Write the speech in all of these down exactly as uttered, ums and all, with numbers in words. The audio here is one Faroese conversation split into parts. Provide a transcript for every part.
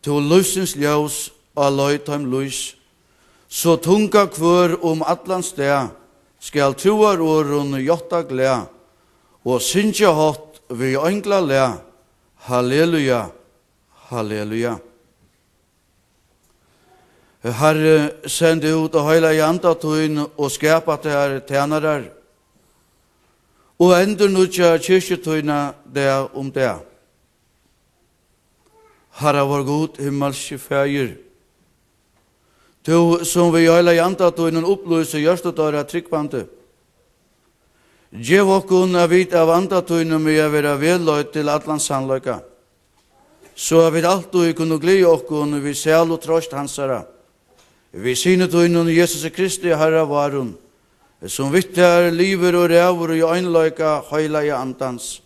Tú lívsins ljós á leið teim lýs, so tunga hvør um allan stað skal trúarorðum játta glað og syngja hátt við einglalag: Halleluja, halleluja. Harri, send út heilaga Anda tín og skapa tær tænarar, og endurnýggja kirkju tína dag um dag. Harra vár Gud, himmalski Faðir, tú, sum við heilaga Anda tínum upplýsir hjørtu teirra trúgvandi, gev okkum, at vit av Anda tínum mega verða vegleidd til allan sannleika, so at vit altíð kunnu gleða okkum við sælu trøst hansara, við Syni tínum, Jesusi Kristi, Harra várum, sum við tær livir og ræður í einleika heilaga Andans,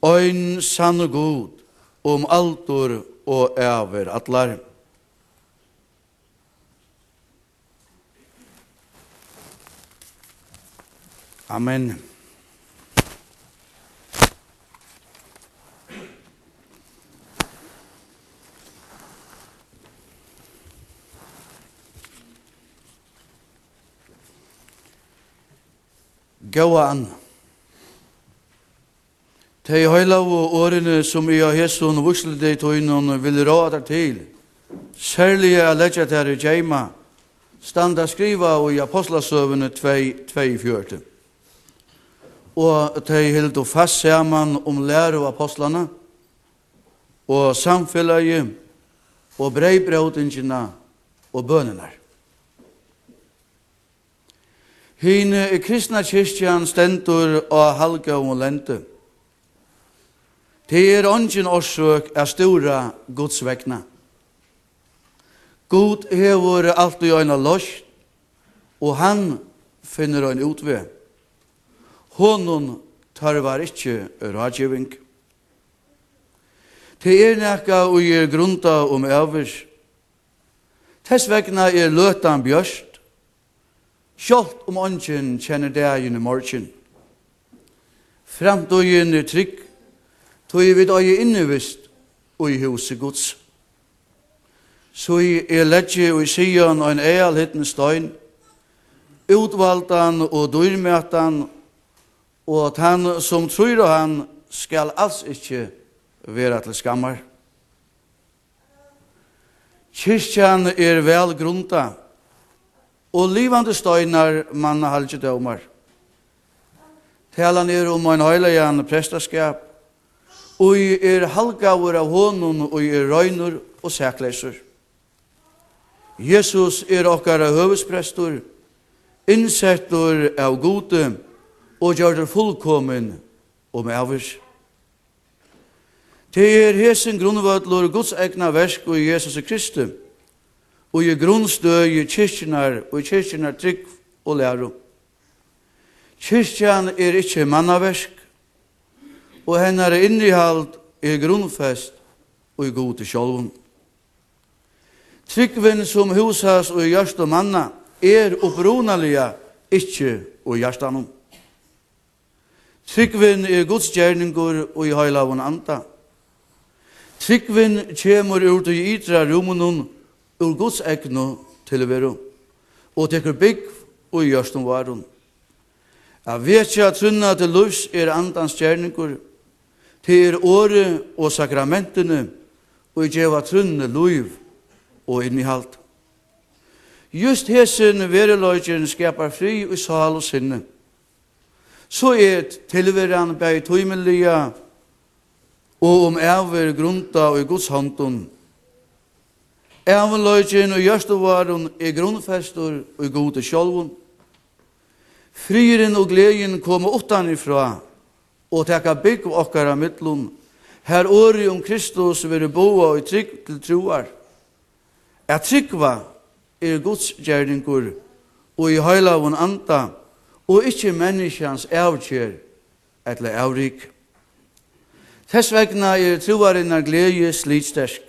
ein sannur Gud, um aldur og ævir allar. Amen. Góða Anna. Tey heilagu orðini, sum eg á hesum vígsludegi tínum vil ráða tær til, serliga at leggja tær í geyma, standa skrivað í Ápostlasøguni tvey, tveyogfjøruti: Og tey hildu fast saman um læru ápostlanna, og samfelagið, og breyðbrótingina, og bønirnar. Hin kristna kirkjan stendur á haldgóðum lendi. Tað er eingin orsøk at stúra Guds vegna. Gud hevur altíð eina loysn, og hann finnur ein útveg. Honum tørvar ikki ráðgeving. Tað er nakað, ið er grundað um ævir. Tess vegna er løtan bjørt, sjálvt um eingin kennir dagin í morgin. Framtíðin er trygg, tí vit eiga innivist í húsi Guds. Sí, eg leggi í Sion ein aðalhyrnustein, útvaldan og dýrmætan, og tann, sum trýr á hann, skal als ikki vera til skammar. Kirkjan er væl grundað, og livandi steinar manna halgidómar. Talan er um ein heilagan prestaskap, ið er halgaður av honum, ið er reinur og sakleysur. Jesus er okkara høvuðsprestur, innsettur av Gudi og gjørdur fullkomin um ævir. Tað er hesin grundvøllur Guds egna verk í Jesusi Kristi, og er grundstøði kirkjunnar og kirkjunnar trúgv og læru. Kirkjan er ikki mannaverk, og hennara innihald er grundfest í Gudi sjálvum. Trúgvin, sum húsast í hjørtum manna, er upprunaliga ikki í hjartanum. Trúgvin er Guds gerningur í heilagum anda. Trúgvin kemur úr tí ytra rúminum, úr Guds egnu tilveru, og tekur búgv í hjørtum várum. At vekja trúnna til lívs er Andans gerningur. Tað er orðið og sakramentini, ið geva trúnni lív og innihald. Júst hesin veruleikin skapar frið í sál og sinni. So er tilveran bæði tímiliga og um ævir grundað í Guds hondum. Ævinleikin í hjørtum várum er grundfestur í Gudi sjálvum. Friðurin og gleðin koma uttanífrá og taka búgv okkara millum, har orðið um Kristus verður boðað í trúgv til trúar. At trúgva er Guds gerningur og í heilagum anda, og ikki menniskjans avgerð ella avrik. Tess vegna er trúarinnar gleði slitsterk.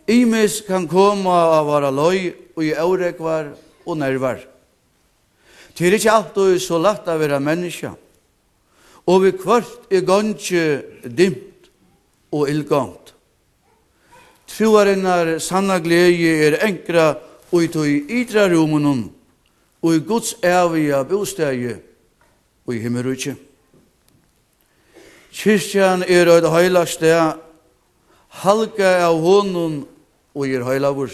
Ymiskt kann koma á vára leið, ið órógvar og nervar. Tað er ikki altíð so lætt at vera menniskja, og viðhvørt er gongið dimt og illgongt. Trúarinnar sanna gleði er ankrað í tí ytra rúminum, í Guds æviga bústaði í himmiríki. Kirkjan er eitt heilagt stað, halgað av honum, ið er heilagur.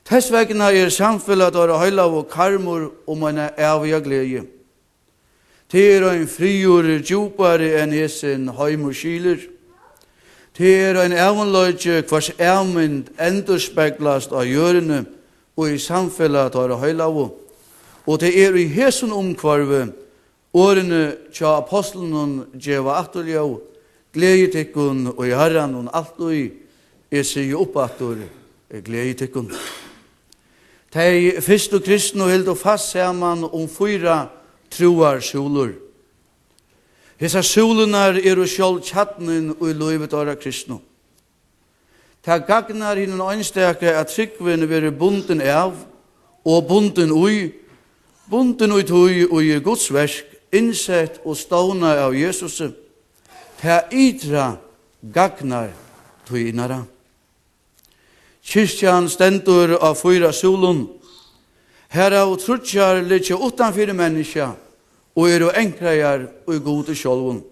Tess vegna er samfelag teirra heilagu karmur um eina æviga gleði. Tað er ein friður djúpari enn hesin heimur skilir. Tað er ein ævinleiki, hvørs avmynd endurspeglast á jørðini og í samfelag teirra heilagu. Og tað er í hesum umhvørvi, orðini hjá ápostlunum geva afturljóð: Gleðið tykkum í Harranum altíð. Eg sigi upp aftur: Gleðið tykkum. Tey fyrstu kristnu hildu fast saman um fýra trúarsúlur. Hesar súlurnar eru sjálv kjarnin í lívi teirra kristnu. Tað gagnar hinum einstaka, at trúgvin verður bundin av og bundin í, bundin í tí, ið er Guds verk, innsett og stovnað av Jesusi. Tað ytra gagnar tí innara. Kirkjan stendur á fýra súlum, harav tríggjar liggja uttan fyri menniskja og eru ankraðar í Gudi sjálvum.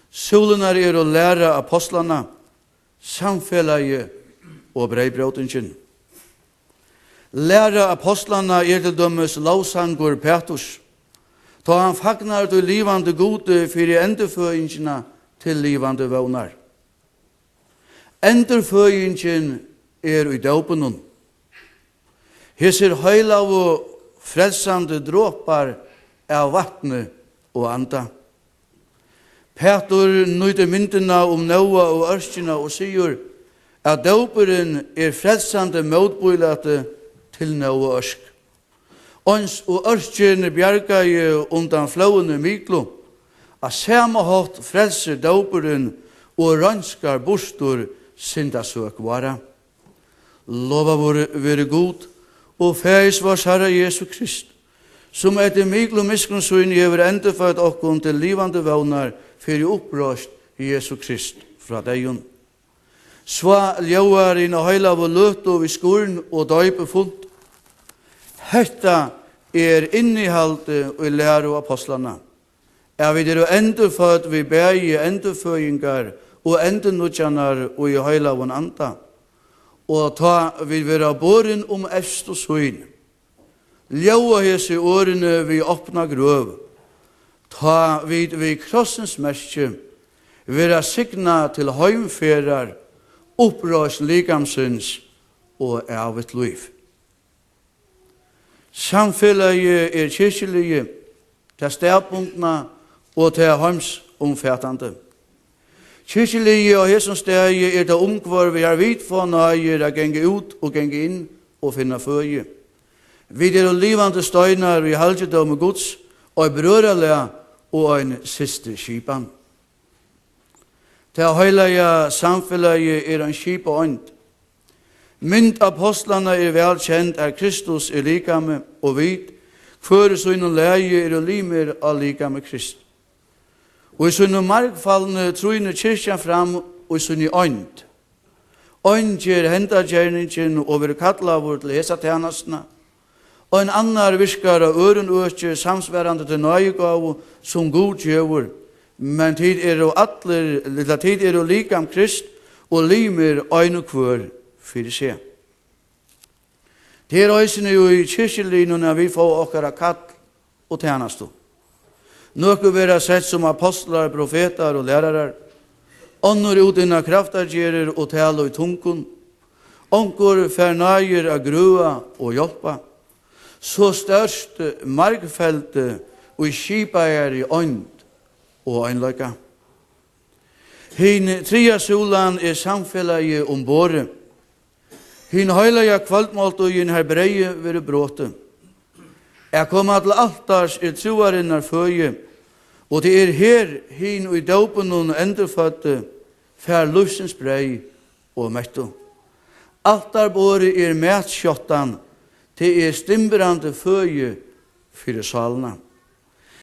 Súlurnar eru læra ápostlanna, samfelagið og breyðbrótingin. Læra ápostlanna er til dømis lovsangur Pæturs, tá hann fagnar tí livandi Gudi fyri endurføðingina til livandi vónar. Endurføðingin er í dópinum. Hesir heilagu frelsandi dropar av vatni og anda. Pætur nýtir myndina um Nóa og ørkina og sigur, at dópurin er frelsandi mótbílæti til Nóa ørk. Eins og ørkin bjargaði undan flóðini miklu, á sama hátt frelsir dópurin og reinskar burtur syndasøk vára. Lovaður veri Gud og Faðir várs Harra Jesu Krist, sum eftir miklu miskunn síni hevur endurføtt okkum til livandi vónar fyri uppreisn Jesu Krist frá deyðum. Svá ljóðar í hina heilagu løtu við skírn og døypifunt. Hetta er innihaldið í læru ápostlanna, at vit eru endurfødd við bæði endurføðingar og endurnýggjanar í heilagum anda, og tá vit verða borin um evstu sýn, ljóða hesi orðini við opna grøv, tá vit við krossins merki verða signað til heimferðar, uppreisn likamsins og ævigt lív. Samfelagið er kirkjuliðið, tað staðbundna og tað heimsumfatandi. Kirkjuliðið á hesum staði er tað umhvørvi, har vit fáa náðir at ganga út og ganga inn og finna føði. Vit eru livandi steinar í halgidómi Guds, eitt brøðralag og ein systurskipan. Tað heilaga samfelagið er ein skipað eind. Mynd ápostlanna er væl kend, at Kristus er likami, og vit, hvør í sínum lagi, eru limir á likami Krist. Og í sínum margfaldni trínur kirkjan fram í síni eind. Ein ger henda gerningin og verður kallaður til hesa tænastuna. Ein annar virkar á øðrum øki, samsvarandi tí náðigávu, sum Gud gevur. Men tit eru allir, ella tit eru likam Krist og limir ein og hvør fyri seg. Tað er eisini í kirkjuliðnum, at vit fáa okkara kall og tænastu. Nøkur verða sett sum ápostlar, profetar og lærarar, onnur útinna kraftargerðir og tala í tungum. Onkur fær náðir at grøða og hjálpa. So stórt margfeldi í skipaðari eind og einleika. Hin triðja súlan er samfelagið um borðið. Hin heilaga kvøldmáltíðin, har breyðið verður brotið. At koma til altars er trúarinnar føði, og tað er her, hin í dópinum endurføddi fær lívsins breyð og mettu. Altarborðið er matskjáttan, tað er stimbrandi føði fyri sálina.